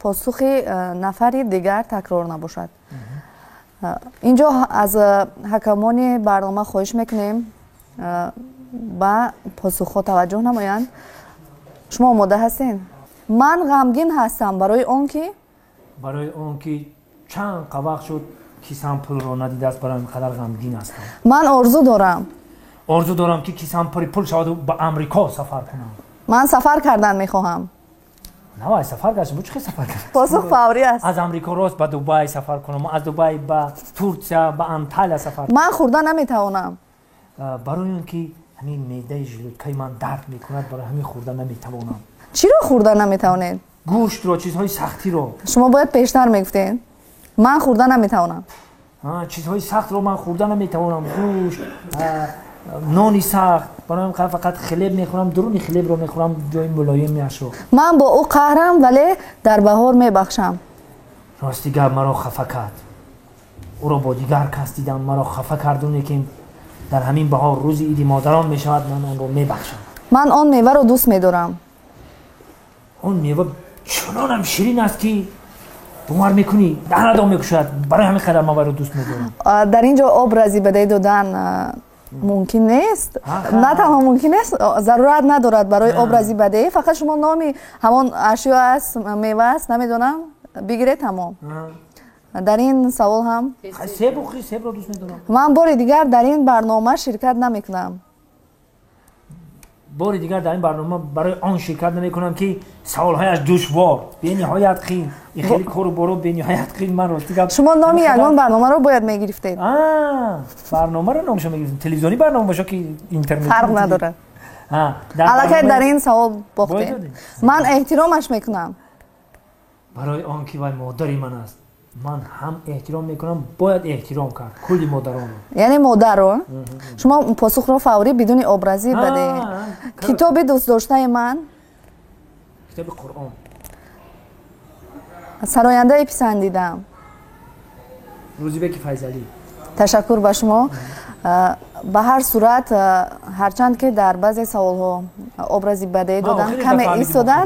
посухи нафари дигар такрор набошад. Инҷо аз ҳакамони барнома хоҳиш мекунем ба посухҳо таваҷҷӯҳ намоянд. Шумо омода ҳастед? Ман ғамгин ҳастам барои он ки барои он ки чанд вақт шуд кисам пулро надидааст, барои ин қадар ғамгин ҳастам. Ман орзу дорам. Орзу дорам ки кисам пури пул шаваду ба Амрико сафар кунам. Ман сафар кардан мехоҳам. Навай сафар гашт, бу чӣ хел сафар кард? Посух фаврӣ аст. Аз Амрико рост ба Дубай сафар кунам, аз Дубай ба Турсия, ба Анталия сафар. Ман хӯрда наметавонам. Барои он ки ҳамин меъдаи желудкаи ман дард мекунад, барои ҳамин хӯрда наметавонам. Чиро хӯрда наметавонед? Гӯштро, чизҳои сахтиро. Шумо бояд пештар мегуфтед. Ман хӯрда наметавонам. Чизҳои сахтро ман хӯрда наметавонам. Гӯшт, нони сахт, барои ҳамин фақат хлеб мехӯрам, дуруни хлебро мехӯрам, ҷои мулоимашро. Ман бо ӯ қаҳрам, вале дар баҳор мебахшам. Рости гап, маро хафа кард. Ӯро бо дигар кас дидам, маро хафа кард, лекин дар ҳамин баҳор рӯзи иди модарон мешавад, ман онро мебахшам. Ман он меваро дӯст медорам. Он мева чунонам ширин аст ки бовар мекунӣ, даҳанадо мекушояд. Барои ҳамин қадар ман вайро дӯст медорам. Дар ин ҷо образи бадеӣ додан мумкин нест. На танҳо мумкин нест, зарурат надорад барои образи бадеӣ. Фақат шумо номи ҳамон ашё аст, мева аст, намедонам, бигиред тамом. Дар ин савол ҳам себу хи себро дӯст медорам. Ман бори дигар дар ин барнома ширкат намекунам. Бори дигар дар ин барнома барои он ширкат намекунам ки саволҳояш душвор, бениҳоят қин. Ин хеле кору боро бениҳоят қин. Ман рости гап, шумо номи ягон барномаро бояд мегирифтед. Барномаро номашо мегирифтем. Телевизиони барнома боша ки интернет фарқ надорад. Аллакай дар ин савол бохтем. Ман эҳтиромаш мекунам. Барои он ки вай модари ман аст, ман ҳам эҳтиром мекунам, бояд эҳтиром кард кулли модаронро. Яъне модарро? Шумо посухро фаврӣ бидуни образӣ бадеҳед. Китоби дӯстдоштаи ман? Китоби Қуръон. Сарояндаи писандидаам? Рӯзибеки Файзалӣ. Ташаккур ба шумо. Ба ҳар сурат, ҳарчанд ки дар баъзе саволҳо образи бадеӣ додан,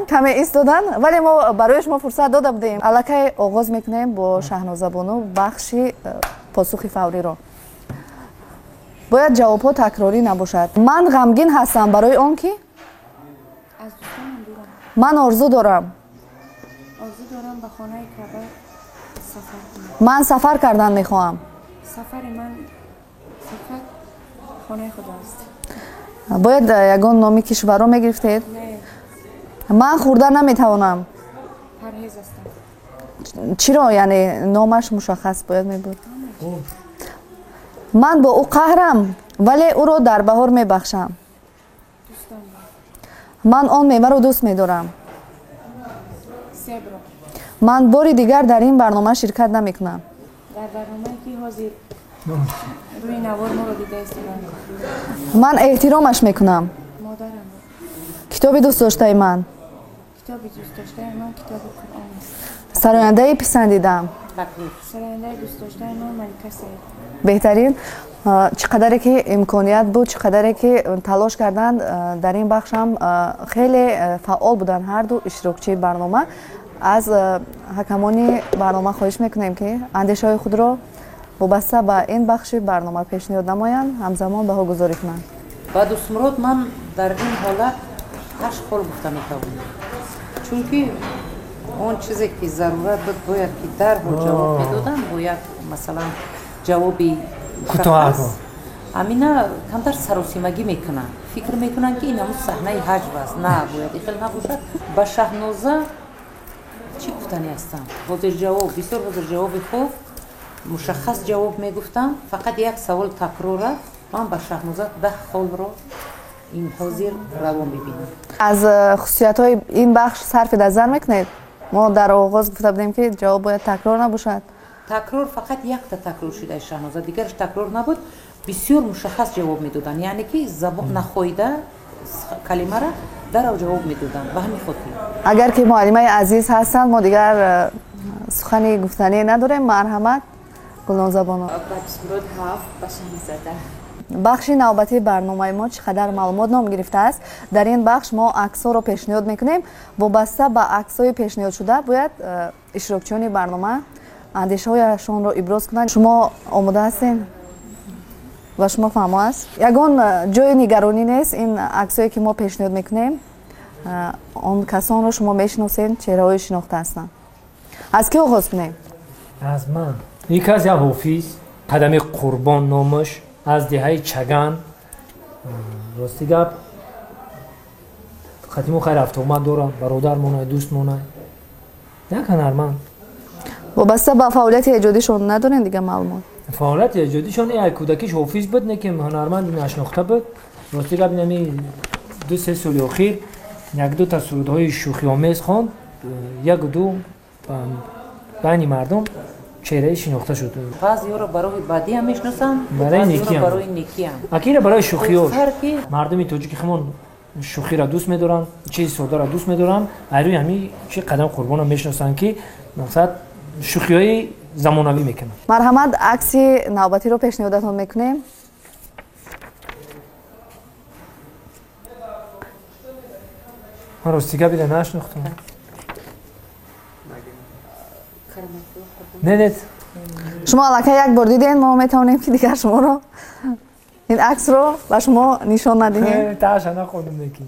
каме истодан, вале мо барои шумо фурсат дода будем. Аллакай оғоз мекунем бо Шаҳнозабону бахши посухи фавриро. Бояд ҷавобҳо такрорӣ набошад. Ман ғамгин ҳастам барои он ки ман орзу дорам. Орзу дорам ба хонаи Каъба сафар кунам. Ман сафар кардан мехоҳам. Сафари ман фақат хонаи Худо аст. Бояд ягон номи кишварро мегирифтед? Не. Ман хӯрда наметавонам. Парҳез ҳастам. Чиро, яъне номаш мушаххас бояд мебуд. Ман бо ӯ қаҳрам, вале ӯро дар баҳор мебахшам. Ман он меваро дӯст медорам. Себро. Ман бори дигар дар ин барнома ширкат намекунам. Дар барномае ки ҳозир рӯи навор моро дида истоданд. Ман эҳтиромаш мекунам. Модарамро. Китоби дӯстдоштаи ман. Китоби дӯстдоштаи ман китоби Қуръон аст. Сарояндаи писандидаам. Сарояндаи дӯстдоштаи ман Малика Саид. Беҳтарин. Чӣ қадаре ки имконият буд, чӣ қадаре ки талош карданд, дар ин бахш ҳам хеле фаъол буданд ҳар ду иштирокчии барнома. Аз ҳакамони барнома хоҳиш мекунем, ки андешаҳои худро вобаста ба ин бахши барнома пешниҳод намоянд, ҳамзамон баҳогузорӣ кунанд. Ба Дӯстмурод ман дар ин ҳолат 8 хол гуфта метавонам, чунки он чизе ки зарурат буд, бояд ки дарҳол ҷавоб медоданд, бо як масалан ҷавоби кӯтоҳ. Амина камтар саросимагӣ мекунанд, фикр мекунанд, ки ин ҳамун саҳнаи ҳаҷв аст. На, бояд ихел набошад. Ба Шаҳноза чӣ гуфтанӣ ҳастам? Ҳозирҷавоб, бисёр ҳозирҷавоби хуб, мушаххас ҷавоб мегуфтам. Фақат як савол такрор рафт. Ман ба Шаҳноза 10 холро ин ҳозир раво мебинам. Аз хусусиятҳои ин бахш сарфи назар мекунед? Мо дар оғоз гуфта будем, ки ҷавоб бояд такрор набошад. Такрор фақат якта такрор шуда Шаҳноза, дигараш такрор набуд. Бисёр мушаххас ҷавоб медоданд, яъне ки забон нахоида калимара дарав ҷавоб медоданд. Ба ҳамин хотир агар ки муаллимаи азиз ҳастанд, мо дигар сухани гуфтанӣ надорем. Марҳамат, Гулнозабоно. Ба Дӯстмурод 7, ба Шаҳноза 10. Бахши навбатии барномаи мо чӣ қадар маълумот ном гирифтааст. Дар ин бахш мо аксҳоро пешниҳод мекунем. Вобаста ба аксҳои пешниҳодшуда бояд иштирокчиёни барнома андешаҳояшонро иброз кунанд. Шумо омода ҳастед? Ва шумо фаҳмо аст? Ягон ҷои нигаронӣ нест. Ин аксҳое ки мо пешниҳод мекунем, он касонро шумо мешиносед, чеҳраҳои шинохта ҳастанд. Аз кӣ оғоз кунем? Аз ман. Як аз як ҳофиз, Қадами Қурбон номаш, аз деҳаи Чаган. Рости гап, қатимо хайр рафтуомад дорам, бародар монай, дӯст монай, як ҳунарманд. Вобаста ба фаъолияти эҷодишон надорем дигар маълумот? Фаъолияти эҷодишон як кӯдакиш ҳофиз буд, не ки ҳунарманди нашинохта буд. Рости гап, инами 2-3 соли охир як-ду та сурудҳои шӯхиомез хонд, як-ду байни мардум чеҳраи шинохта шуд. Баъзеҳоро барои бадиам мешиносанд, барои некиам. Барои некиам. Акира барои шӯхиҳо. Мардуми тоҷики химон шӯхиро дӯст медоранд, чизи содаро дӯст медоранд. Айрӯи ҳамин чи Қадам Қурбонро мешиносанд, ки мақсад шӯхиҳои замонавӣ мекунанд. Марҳамат, акси навбатиро пешниҳодатон мекунем. Ман рости гап ида нашинохтам. Не, не. Шумо аллакай як бор дидем, мо метавонем, ки дигар шуморо ин аксро ба шумо нишон надиҳем. Таша нахондум неки.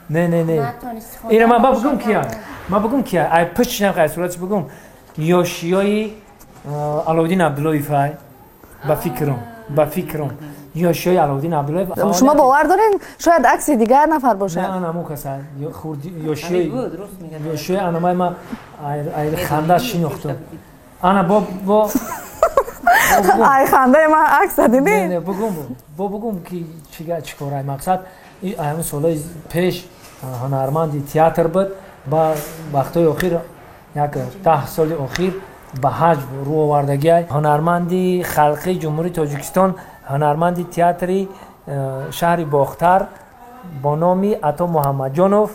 Не, не, не. Ира ман ба бугум кия. Ман бугум кия. Ай пушт нам қай суратш бугум. Ёшиёи Аловиддин Абдуллоев ай. Ба фикрам, ба фикрам. Ёшиёи Аловиддин Абдуллоев. Шумо бовар доред, шояд акси дигар нафар бошад? Не, ана мо каса. Ёшиёи Ёшиёи анамай ма ай ханда шинохтам. Ана бо ай хандаи ман акса дидӣ? Не, не, бугум. Бо бугум ки чига чикорай мақсад. Ҳамин солҳои пеш ҳунарманди театр буд. Ба вақтҳои охир, як 10 соли охир ба ҳаҷв рӯ овардагиай. Ҳунарманди халқии Ҷумҳурии Тоҷикистон, ҳунарманди театри шаҳри Бохтар бо номи Ато Муҳаммадҷонов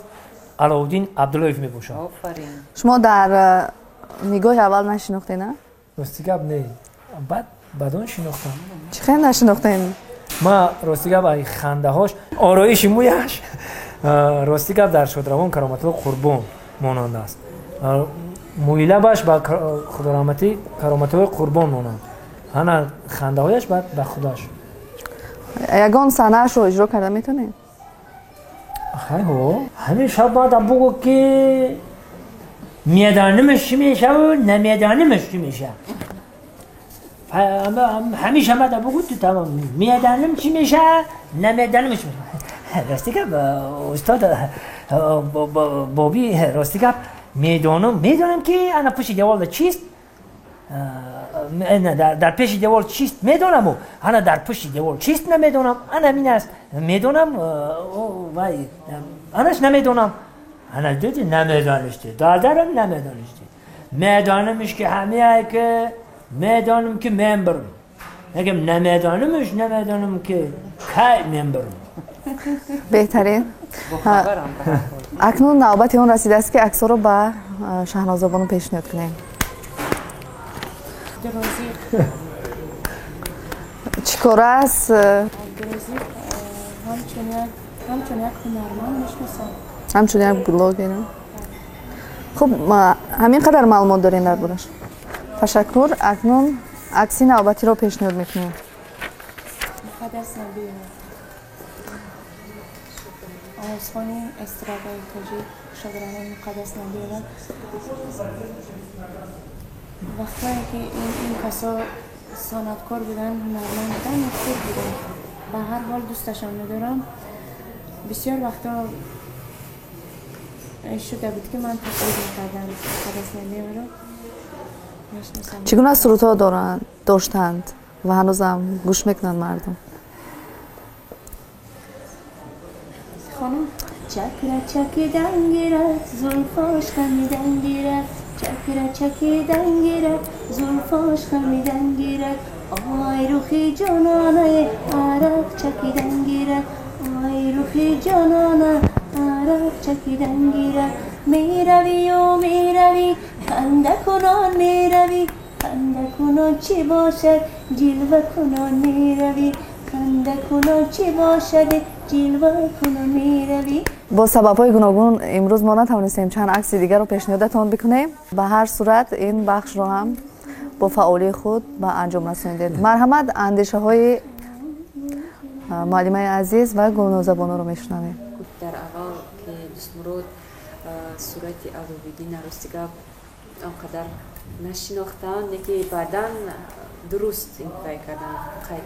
Аловуддин Абдуллоев мебошад. Шумо дар нигоҳи аввал нашинохтед, на? Рости гап, не. Баъд баъдон шинохтам. Чӣ хел нашинохтед? Ма рости гап, ай хандаҳош, ороиши мӯяш рости гап дар шодравон Кароматулло Қурбон монанд аст. Мӯйлабаш ба худораҳматӣ Кароматуллои Қурбон монанд. Ана хандаҳояш баъд ба худаш. Ягон саҳнаашро иҷро карда метавонед? Хайҳо, ҳамин шаб баъда бугӯ, ки медонимаш чӣ мешаву намедонимаш чӣ меша. Ҳамеша баъда бугӯ, ту тамом медоним чӣ меша, намедоним чӣ меша. Рости гап, устод Боби, рости гап, медонам ки ана пушти деволда чист, дар пеши девол чист медонаму, ана дар пушти девол чист намедонам, ана мин аст медонам, вай анаш намедонам. Ана диди намедонисти, додарам намедонисти. Медонамиш ки ҳамияе ки медонам ки мембарам, лекин намедонамиш, намедонам ки кай мембарам. Беҳтарин. Акнун навбати он расидааст ки аксҳоро ба Шаҳнозабону пешниҳод кунем. Чӣ кор аст? Ҳамчун як ҳунарманд мешиносам. Ҳамчун як блогер. Хуб, ҳамин қадар маълумот дорем дар бораш. Ташаккур. Акнун акси навбатиро пешниҳод мекунем. Муқаддас Набиева, овозхони эстрадаи тоҷик, шогирдони Муқаддас Набиева. Вақтое ки ин касо санъаткор буданд, ҳунарманд буданд, хуб буданд. Ба ҳар ҳол дӯсташон медорам. Бисёр вақтҳо шуда буд ки ман тақлид мекардам Муқаддас Набиеваро. Чӣ гуна сурудҳо доштанд ва ҳанӯзам гӯш мекунанд мардум? Хонум чакра чакидан гирад, зулфош хамидан гирад, чакра чакидан гирад, зулфош хамидан гирад, ой рухи ҷонона арақ чакидан гирад, ой рухи ҷонона арақ чакидан гирад. Меравию меравӣ, ханда кунон меравӣ, ханда кунон чӣ бошад, ҷилва кунон меравӣ, ханда кунон чӣ бошад, ҷилва кунон меравӣ. Бо сабабҳои гуногун имрӯз мо натавонистем чанд акси дигарро пешниҳодатон бикунем. Ба ҳар сурат ин бахшро ҳам бо фаъолии худ ба анҷом расонидед. Марҳамат, андешаҳои муаллимаи азиз ва Гулнозабонуро мешунавем. Дар аввал ки Дӯстмурод сурати Аловиддина рости гап он қадар нашинохтанд, леки баъдан дуруст қайд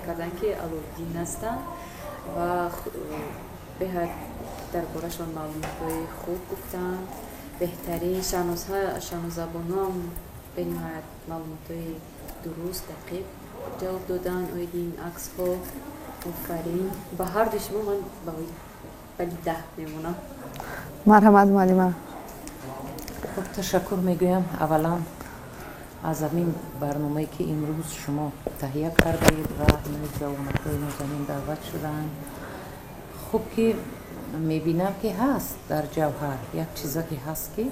карданд ки Аловиддин ҳастанд ва беҳад дар борашон маълумотҳои хуб гуфтанд. Беҳтарин Шаҳнозабонуам бениҳоят маълумотҳои дуруст, дақиқ ҷавоб доданд оиди ин аксҳо. Офарин ба ҳарду шумо, ман бали 10 мемонам. Марҳамат, муаллима. Хуб, ташаккур мегӯям аввалан аз ҳамин барномае ки имрӯз шумо таҳия кардаед ва ҳамаи ҷавонакҳои нозанин даъват шудаанд. Хуб ки мебинам ки ҳаст дар ҷавҳар як чиза ки ҳаст ки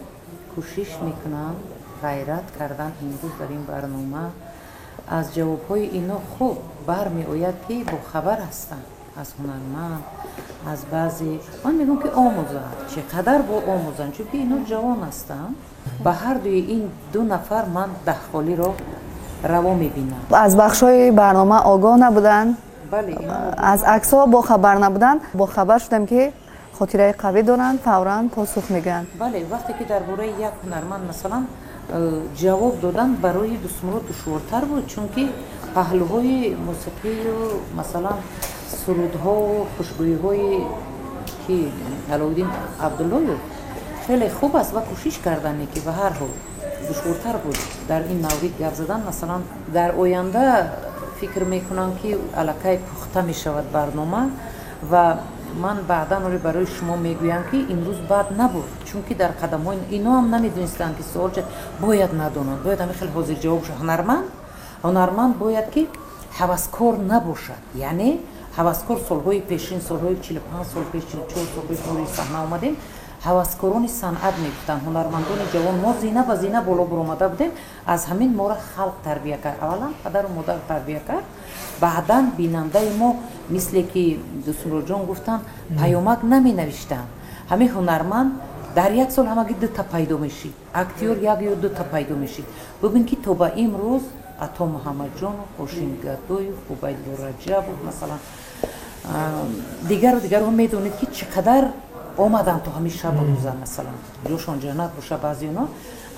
кӯшиш мекунанд, ғайрат кардан имрӯз дар ин барнома. Аз ҷавобҳои ино хуб бармеояд ки бохабар ҳастанд аз ҳунарманд, аз баъзе. Ман мегӯям ки омӯзанд, чӣ қадар бо омӯзанд, чунки ино ҷавон ҳастанд. Ба ҳардуи ин ду нафар ман даҳхолиро раво мебинам. Аз бахшҳои барнома огоҳ набуданд, аз аксҳо бохабар набуданд. Бохабар шудем ки хотираи қавӣ доранд, фавран посух мегӯянд. Бале, вақте ки дар бораи як ҳунарманд масалан ҷавоб додан барои Дӯстмурод душвортар буд, чунки паҳлӯҳои мусиқию масалан сурудҳову хушгӯиҳое ки Аловиддин Абдуллоев хеле хуб аст ва кӯшиш кардане ки ба ҳар ҳол душвортар буд дар ин маврид гап задан. Масалан дар оянда фикр мекунам ки аллакай пухта мешавад барнома ва ман баъдан оре барои шумо мегӯям ки имрӯз бад набуд, чунки дар қадамҳои ино ҳам намедонистанд ки суол ча бояд надонанд, бояд ҳамин хел ҳозирҷавоб шавад. Ҳунарманд бояд ки ҳаваскор набошад, яъне ҳаваскор солҳои пешин, солҳои 45 сол пеш, 44 сол пеш мо рӯи саҳна омадем, ҳаваскорони санъат мегуфтанд, ҳунармандони ҷавон. Мо зина ба зина боло баромада будем, аз ҳамин моро халқ тарбия кард. Аввалан падару модар тарбия кард, баъдан бинандаи мо, мисле ки Дӯстмуродҷон гуфтанд, паёмак наменавиштанд. Ҳамин ҳунарманд дар як сол ҳамагӣ дута пайдо мешид, актёр як ё дута пайдо мешид. Бубин ки то ба имрӯз Ато Муҳаммадҷонов, Ҳошим Гадоев, Убайдулло Раҷабов масалан, дигару дигарҳо медонед ки чӣ қадар омаданд то ҳамин шабу рӯза, масалан ҷошон ҷаннат боша баъзи оно.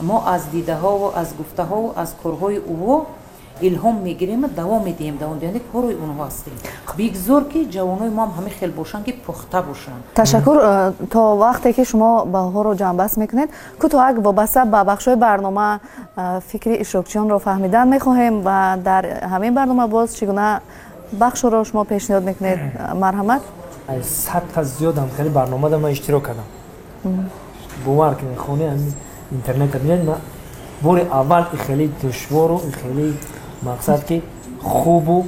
Мо аз дидаҳову аз гуфтаҳову аз корҳои ӯво Илҳом мегирем, давом медиҳем, давомдиҳандаи кори онҳо ҳастем. Бигзор, ки ҷавонои мо ҳам ҳамин хел бошанд, ки пухта бошанд. Ташаккур. То вақте ки шумо баҳоҳоро ҷамъбаст мекунед, кӯтоҳак вобаста ба бахшҳои барнома фикри иштирокчиёнро фаҳмидан мехоҳем ва дар ҳамин барнома боз чӣ гуна бахшҳоро шумо пешниҳод мекунед, марҳамат. 100 та зиёдам хеле барномада ман иштирок кардам, бовар кунед, хонаи ҳамин интернета бинед, ман бори аввал и хеле душвору, и хеле мақсад ки хубу,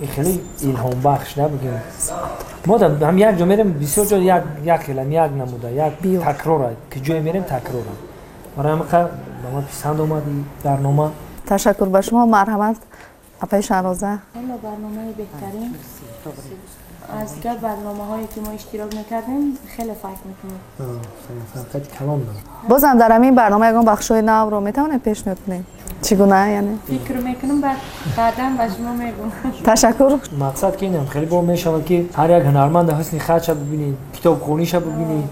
и хеле илҳомбахш да бигем. Мо ҳам як ҷо мерем, бисёр ҷо як хелам, як намуда, як такрора, ки ҷое мерем, такрора. Барои ҳамин ба ман писанд омад барнома. Ташаккур ба шумо. Марҳамат, апаи Шаҳноза. Барномаи беҳтарин. Аз дигар барномаҳое ки мо иштирок мекардем, хеле фарқ мекунад. Фарқияти калон дорад. Бозам дар ҳамин барнома ягон бахшҳои навро метавонед пешниҳод кунед? Чӣ гуна яъне? Фикр мекунам, баъдан ба шумо мегӯм. Ташаккур. Мақсад ки инам хеле бо мешавад, ки ҳар як ҳунарманда ҳусни хатша бибинед, китобхониша бибинед,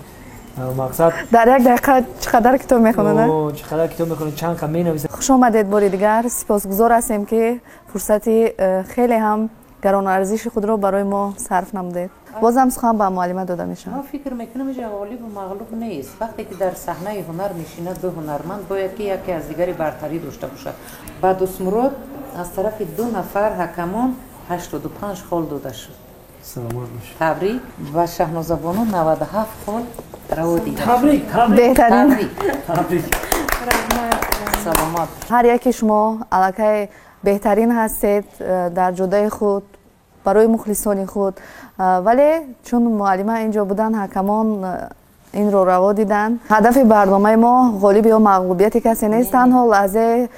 мақсад. Дар як дақиқа чӣ қадар китоб мехонад? Чӣ қадар китоб мехонад, чанд қа менависад. Хуш омадед бори дигар. Сипосгузор ҳастем, ки фурсати хеле ҳам гаронарзиши худро барои мо сарф намудед. Бозам сухан ба муаллима дода мешавад. Ман фикр мекунам, иҷа ғолибу мағлуб нест. Вақте ки дар саҳнаи ҳунар мешинад ду ҳунарманд, бояд ки яке аз дигаре бартарӣ дошта бошад. Ба Дӯстмурод аз тарафи ду нафар ҳакамон 85 хол дода шуд. Табрик. Ва Шаҳнозабону 97 хол раво дида. Беҳтарин. Саломат. Ҳар яке шумо аллакай беҳтарин ҳастед дар ҷодаи худ, барои мухлисони худ, вале чун муаллима инҷо буданд, ҳакамон инро раво диданд. Ҳадафи барномаи мо ғолиб ё мағлубияти касе нест, танҳо лаҳзаи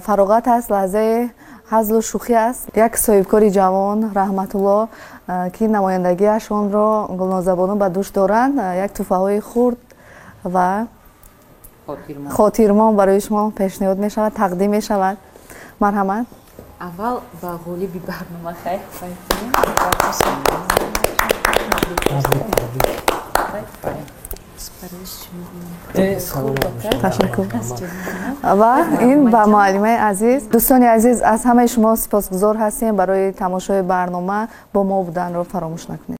фароғат аст, лаҳзаи ҳазлу шӯхӣ аст. Як соҳибкори ҷавон, Раҳматулло, ки намояндагиашонро Гулнозабону ба дӯш доранд, як тӯҳфаҳои хурд ва хотирмон барои шумо пешниҳод мешавад, тақдим мешавад. Марҳамат. Аввал ба ғолиби барнома хайр. Ташаккур. Ва ин ба муаллимаи азиз. Дӯстони азиз, аз ҳамаи шумо сипосгузор ҳастем барои тамошои барнома. Бо мо буданро фаромӯш накунед.